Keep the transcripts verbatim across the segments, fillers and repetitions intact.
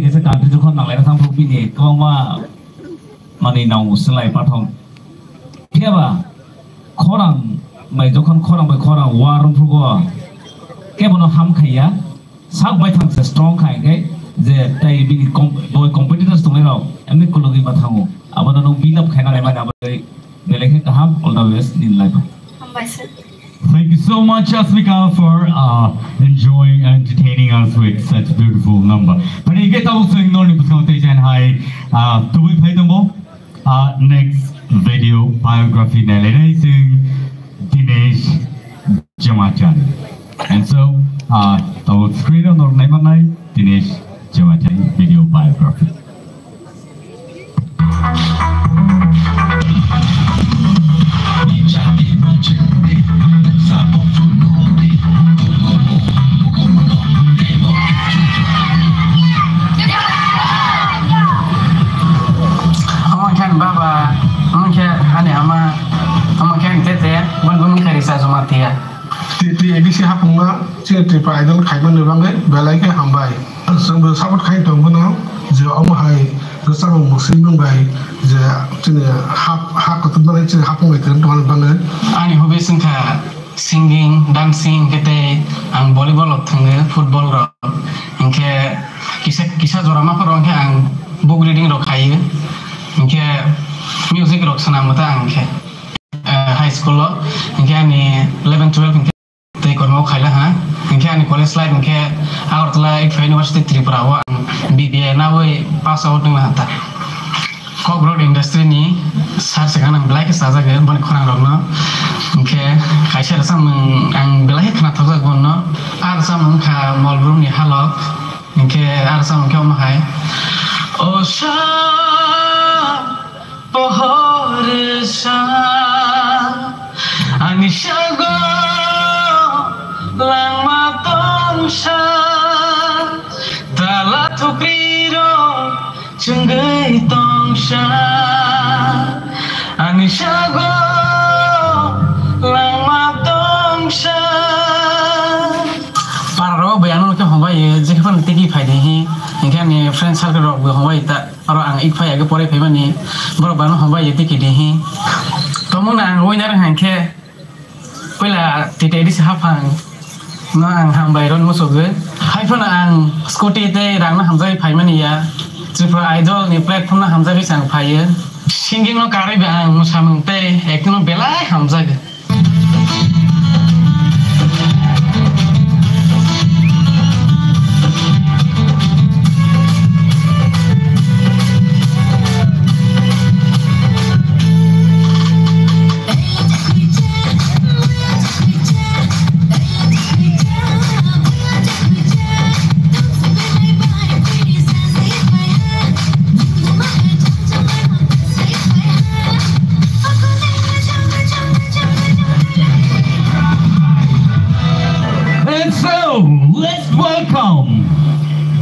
kaisa country jokhon nanglaina thangphuru bini kwbangma manwi nango swlai pathom. Phiya ba khorang bai jokhon khorang bai khorang war wngphuru kebono ham khaiya. Sak bai thang se strong khai khe je tai bini com-, boi competitors tongnai rok emni kulugwi ma thango. Abono nung build up khaina nai mani abo belai khe kaham. All the best in life. Hambai sir. Thank you so much, Asmika, for, uh, enjoying and entertaining us with such beautiful number. Pani ke tabo sing nor ni bwskango tei jan hai, uh, tubui phai tongo. Uh, next video biography nai lai nai sing Dinesh Jamatia. And so, uh, tabo screen o nor nai manai Dinesh Jamatia video biography. Omo khe ani baba, omo khe ani ama, omo khe ani tete, boni bumung khe Risa Jamatia. T T A D C hapungma chini Tripura Idol khaimani bagwi belai khe hambai. Chwngbo support khai tong phano je omo hai rwchapmung mwswimung bai je chini hap, ha kutung bai chini hapung bai twrwng tongmani bagwi. Ani hobbies wngkha singing, dancing, hwnkhe tei ang volleyball rok thwngo, football rok. Hinkhe kisa, kisa jora ma phoro hinkhe ang book reading rok khaio. Hinkhe music rok swnam ta ang hinkhe, eh, high school o. Hinkhe ani eleven twelve hinkhe tei kormo khaila ha. Hinkhe ani college life hinkhe Agartala University Tripura o ang B B A nawi pass out wngna ha ta. Kokborok industry ni sir se gana belai khe chajago boni khorang rok no. Hinkhe kaisa rwchapmung ang belai khe khna thokjak bono. A rwchapmung wngkha Molbrum ni Halok. Hinkhe a rwchapmung khe omo hai. O sa Pohor sa ani sago langma tongsa, tala thukri rok chwngwi tongsa, ani sago langma tongsa. Para rok bai ano khe hombai, je khe phano tiki phai di hi, hinkhe ani friend circle rok bo hombai ta. Oro ang ik phai age porai phaimani, borok bano hambai ya tiki di hi. Tomung na ang winner hang khe, puila T T A D C haphang no ang hambai ron musugo. Hai phano ang scooty tei rang no hamjagwi phaimani ya. Tripura Idol ni platform no hamjagwi se ang phaiyo. Singing no karwi ba ang musamung tei acting no belai hamjago. And so, let's welcome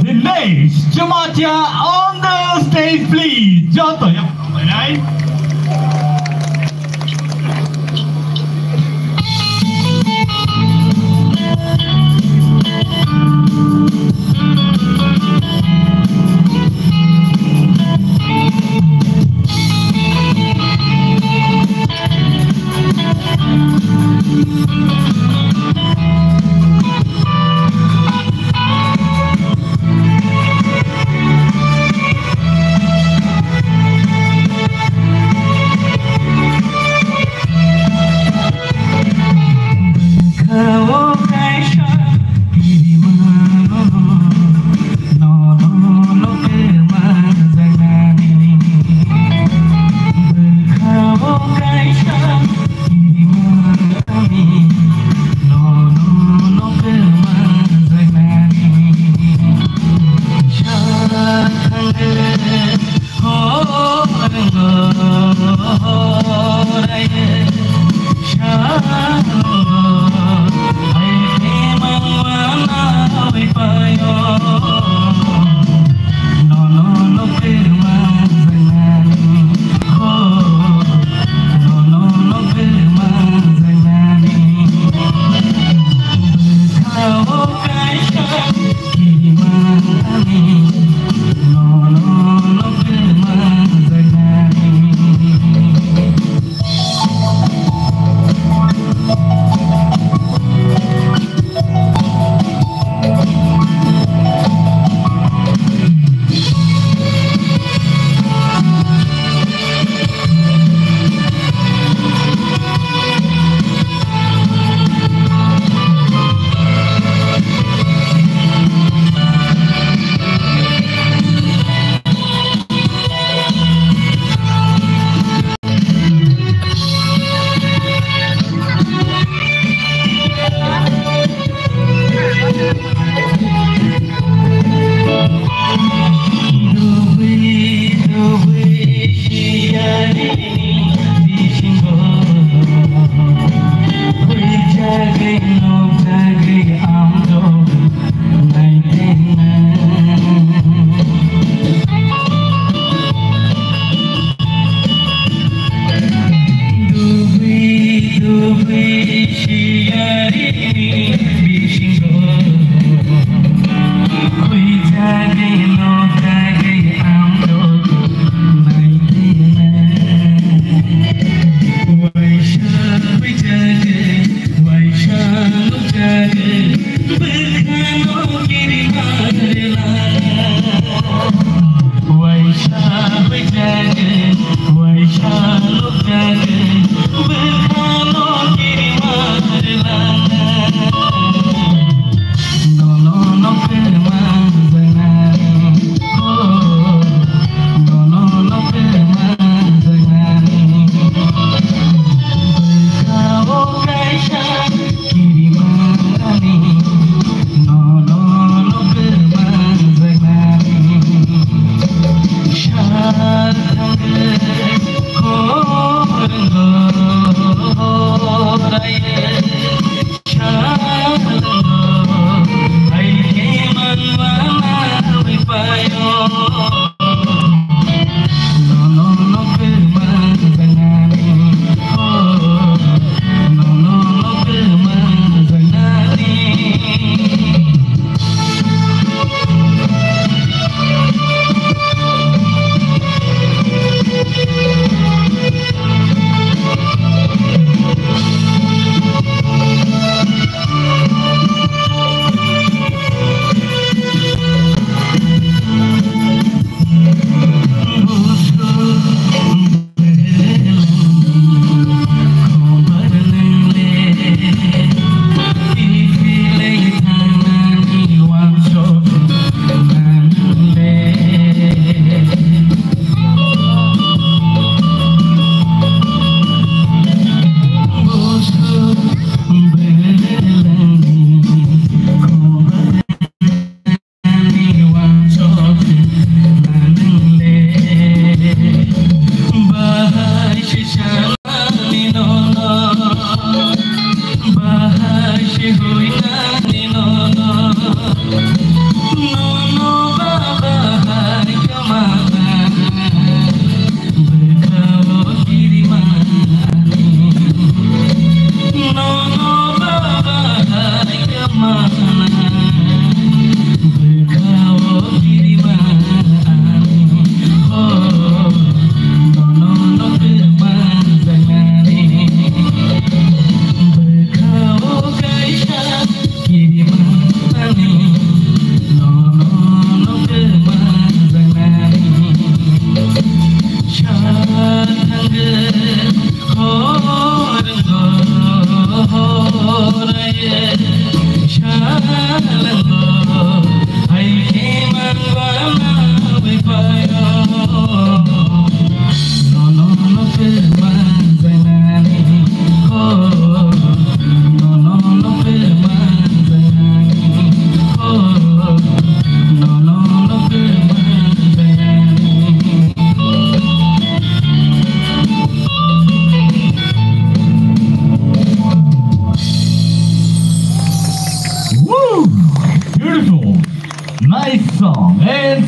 Dinesh Jamatia on the stage, please. Joto, ya.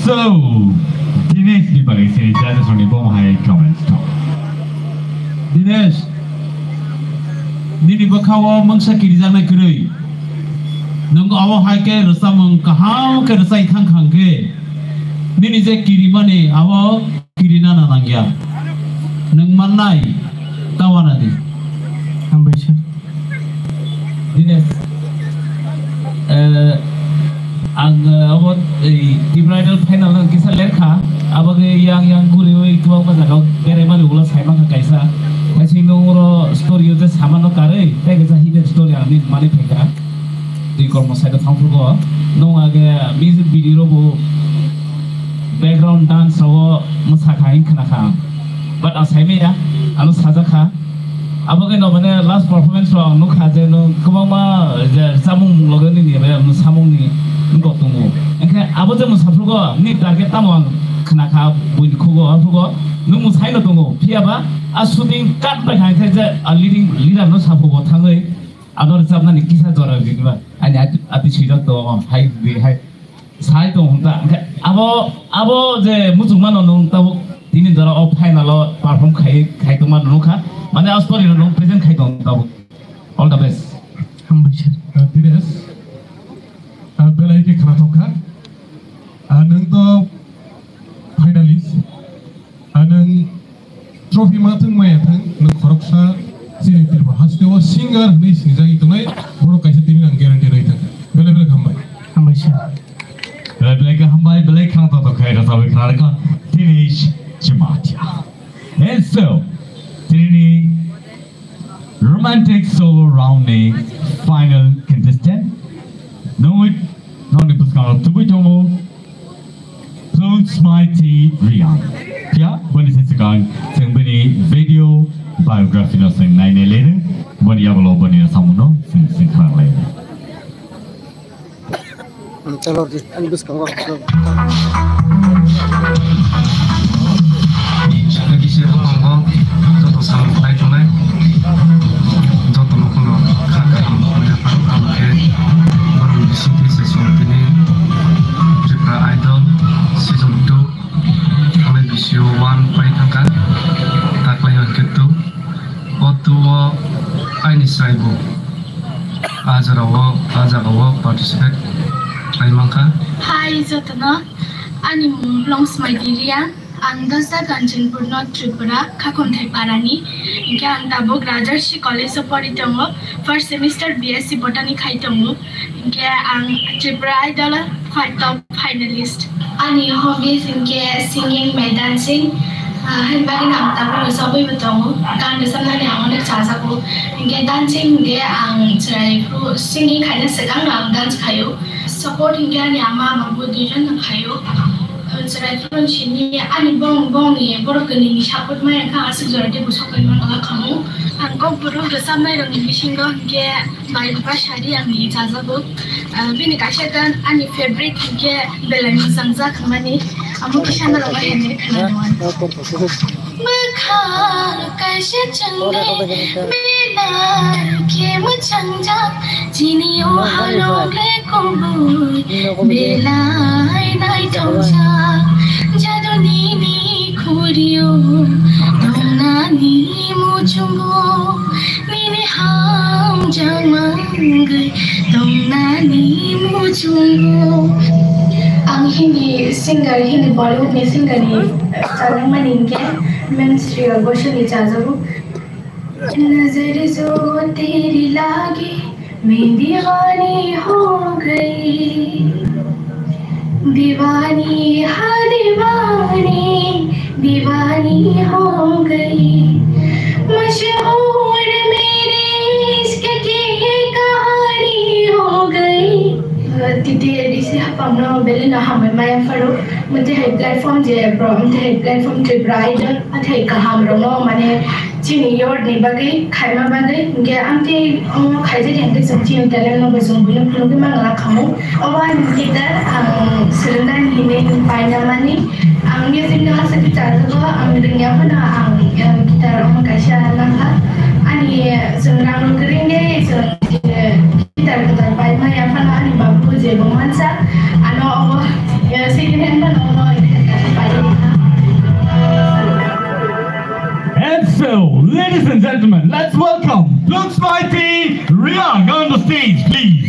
So, Dinesh ni bagwi se judges rokni bomo hai comments thok. Dinesh, nini bwkhao mungsa kirijaknai kwrwi. Nwng abo hai khe rwchapmung kaham khe rwchai thang kha hwnkhe, nini je kirimani abo kirina na nangya. Nwng mannai ta wana di. Hambai sir. Dinesh, eh, ang, eh, abo, eh, Tripura Idol final no kisa lerkha, abo khe yang yang guriwi kwbangma jaga o berai mani ulo sai mankha kaisa. Kaisa no oro story o je samano karwi, tei kaisa hidden story ang ni mani phaikha. Twi kormo side o thangphuru go, nung age music video rogo background dance rogo mwsakha hing khna kha ang. But ang sai maya, ano sajak kha. Abo khe no mane last performance rok ang nukha je no kwbangma je chamung mung loge nini bai ang samung ni nungkok tongo. Hingkhe abo je mwsa phrugo ni target tamo ang khna kha buini khugo, phrugo nung mwsai no tongo. Phiya ba a shooting cut bai kha hingkhe je a leading leader no saphugo thangwi ano rwchapnani kisa jora rinba ani ati, ati swijak tongo hai hai. Sai tong hwnta, hwnkhe abo, abo je muchungmano nwng tabuk tini jora o final o perform khai, khai tongma nukha. Mane a story no nwng present khai tong tabuk. All the best. Hambai sir. Ah, Dinesh, ah, belai khe khwnathok kha. Ah, nwng to finalist. Ah, nwng trophy ma thwng maya thang, nwng khoroksa chini Tripura haste o singer hwnwi sinijagwi tongnai, borok kaisa tini ang guarantee rwi thangkha. Belai belai hambai. Hambai sir. Belai belai khe hambai, belai khwnathok khe rwchapwi khwna rwkha Dinesh Jamatia. And so, tini romantic solo round ni final contestant, nungwi nongni bwskango tubui tongo. Plung Smai T Riang. Phiya, boni se swkang, chwng bini video biography no chwng nainai lainai, boni yagulo boni no samung no chwng, chwng khwna lainai. Chalo, ani bwskango. Kisa hapango joto samung khlai tongnai, joto no kheno kha kaham wngya phano tamo khe borokni bisingtwi se chwng tini Tripura Idol season two thangnai bisio one pai thangkha, taklai hwnkhe two, o two o aini chwraibo a jorao, a jagao participate khlai mankha. Hi jotono, ani mung Plung Smai T Riang. Ang dosa Kanchanpur North Tripura, Khakhumthai Parani. Hinkhe ang tabuk Rajarshi College o pori tongo, first semester B S C Botany khai tongo. Hinkhe ang Tripura Idol o fi-, top finalist. Ani hobbies hinkhe singing bai dancing. Ah, haini bagwino ang tabuk rwchapwibo tongo. Gan rwchapnani ang onek chajago. Hinkhe dancing hinkhe ang chwrai phuru singing khaina swkangno ang dance khaio. Support hinkhe ani ama babu duijon no khaio. Chwrai phuru simi ani bong, bongni borok kwnwini support maya kha aswk jora tei bwswk kwnwi mano khamu. Ang kokborok rwchapnairokni bisingo hinkhe Bai Bupha Sari angni chajago. Ah, bini kaisa gan ani favorite hinkhe belai mwchangjak hwnmani amo kisa norok bai hwnwi khwnanw. Bwkha kaisa chwngde belai khe mwchangjak, chini o halok le kubui belai naithokjak. Jadu nini khurio tongnani muchungo, nini hamjakma wngwi tongnani muchungo. Ang Hindi singer, Hindi Bollywood ni singer ni chajakmani hinkhe Ma'am Shreya Ghoshal ni chajago. नजर जो तेरी लागे, मैं दीवानी हो गई। दीवानी, हाँ दीवानी, दीवानी हो गई। मशहूर मेरे इश्क की ये कहानी हो गई। Titi edisi hapangno belai no hambai maya pharo, mate hai platform je bro, mate hai platform Tripura Idol, mate hai kaham rokno mane chini youth ni bagwi khaima bagwi, hinkhe amtwi omo khaijak hinkhe chwng chini talent no bo chwng buino phunugwi mangla khamu. Obo ani guitar ang swrwngnani hinwi paina mani. Ang music no aswk khe chajago, ang rwngya phano ang, eh, guitar omo kaisa nangkha. Ani chwng rang rw kwrwngwi chwng, eh, guitar kwtal paima ya phano ani babu je bo mansa, ano obo, eh, second hand phano obo Let's welcome Looks Mighty Riang on the stage, please.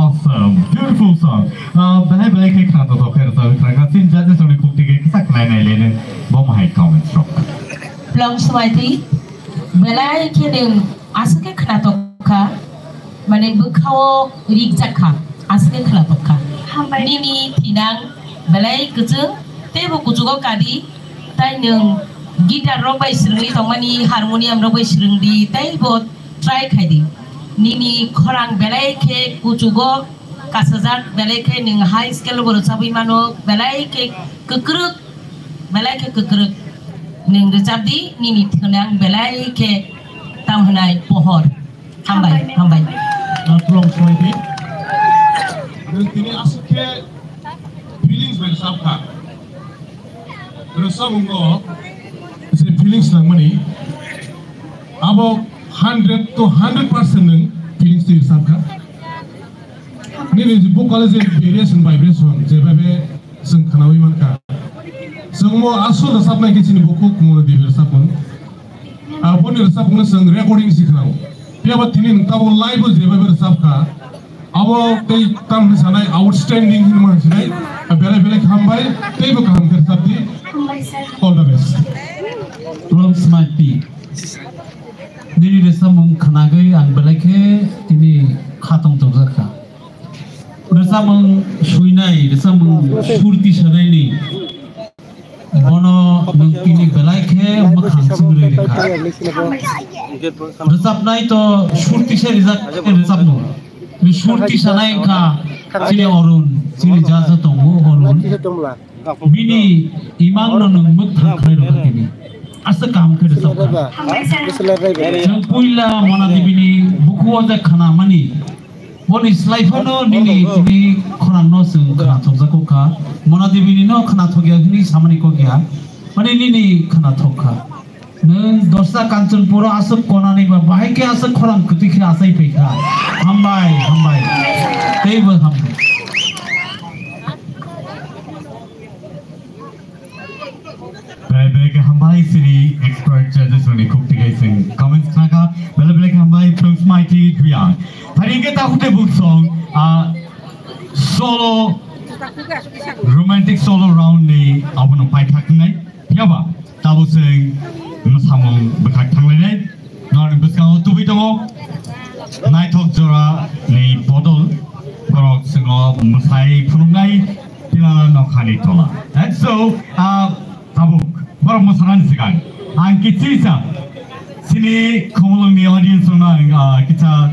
Awesome, beautiful song. Ah, belai belai khe khna tongthok khe rwchapwi khna kha. Chini judges rokni khuk twi khe kisa khnai nai le nw bo mahai comments rok. Plong swmai twi belai khe nwng aswk khe khna tongkha, mane bwkhao rijak kha, aswk khe khna tongkha. Hambai. Nini thinang belai kwchwng, teibo kuchugo kadi, tai nwng guitar rok bai swrwngwi tongmani, harmonium rok bai swrwngdi, teibo try khaidi. Nini khorang belai khe kuchugo kasajak, belai khe nwng high scale bo rwchabwi mano, belai khe kwkrwk, belai khe kwkrwk nwng rwchabdi, nini thwnang belai khe tamo hwnai pohor. Hambai, hambai. Nang tulung soi di. Nwng tini aswk khe feelings bai rwchap kha. Rwchapmung o je feelings nangmani, abo hundred to hundred percent nwng feelings twi rwchap kha. Nini je vocal je variation, vibration, jebabe chwng khnaui mankha. Chwngmo aswk rwchapnai khe chini bukhuk Kumolo Devi rwchapmung. Aboni rwchapmungno chwng recording si khnao. Phiya ba tini nwng tabuk live o jebabe rwchap kha, abo tei tamni sanai outstanding hinwi mano sinai. Belai belai khe hambai, teibo kaham khe rwchapdi. All the best. Long smile pi. Nini rwchapmung khnagwi ang belai khe tini khatong tongjakha. Rwchapmung suinai, rwchapmung surti sanaini. Bono nwng tini belai khe mwkhang chumrwi rwkha. Rwchapnai to surti se rijak khe rwchapmung. Ni surti sanai wngkha chini Arun, chini jaja tongo Arun. Bini imang no nwng mwkhang khlai rwkha tini. Aswk kaham khe rwchapkha. Chwng puila Mona Devi ni bukhuo je khnamani. Boni slai phano nini tini khorang no chwng khna thokjak kha. Mona Devi ni no khna thokya hwnwi samani kok ya. Mane nini khna thok kha. Nwng Dorsa Kanchanpur o aswk konani ba bahai khe aswk khorang kwtwi khe achai phai kha. Hambai, hambai. Teibo hambai. Belai belai khe hambai chini expert judges rokni khuk twi khe chwng comments khna kha. Belai belai khe hambai Prince Mighty Duyang. Hari khe ta hute book song, ah, solo, romantic solo round ni abono paithak wngnai. Phiya ba tabo chwng mwsamung bwkhak thanglainai. Norokni bwskango tubui tongo naithok jora ni bodol, borok chwngno mwsai phunuknai Tilala nokhani tola. And so, ah, tabuk borok mwsanani swkang ang kichisa chini Khumulwngni audience rokno ang, ah, kisa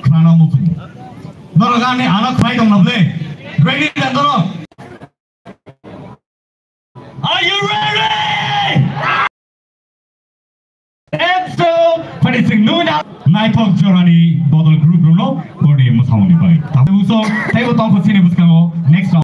khnana muchungo. Norok ani ano khlai tongna ble? Ready da norok? Are you ready? And so, phani chwng nuna naithok jorani bodol group rokno borni mwsamungni bai. Tabuk so, teibo tongkha chini bwskango next round.